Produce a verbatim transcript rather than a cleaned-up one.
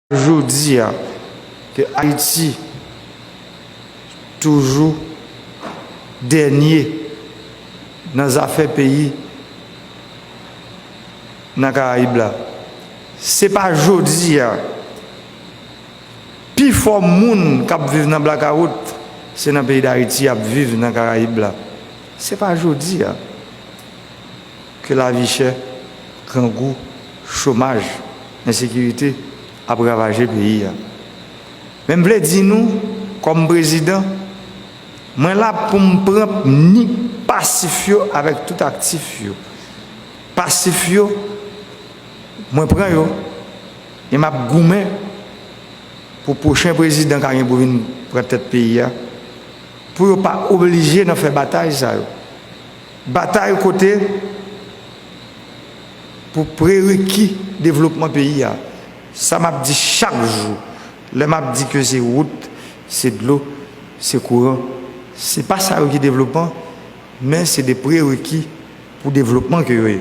jodi a ke Ayiti toujou dènye nan zafè peyi nan Karayib la. Se pa jodi a. Pifò moun k ap viv nan blakawout, se nan peyi Dayiti y ap viv nan Karayib la. Se pa jodi a ke lavi chè, grangou, chomaj, ensekirite ap ravaje peyi a. Men m vle di nou, kòm prezidan, mwen la pou m pran ni pasif yo avèk tout aktif yo. Pasif yo, mwen pran yo, e m ap goumen pou pwochen prezidan k a gen pou vin pran tèt peyi a, pou yo pa oblije nan fè batay sa yo. Batay kote pou prereki devlopman peyi a. Sa m ap di chak jou, lè m ap di ke se wout, se dlo, se kouran, se pa sa yo ki devlopman, men se de prereki pou devlopman ke yo ye.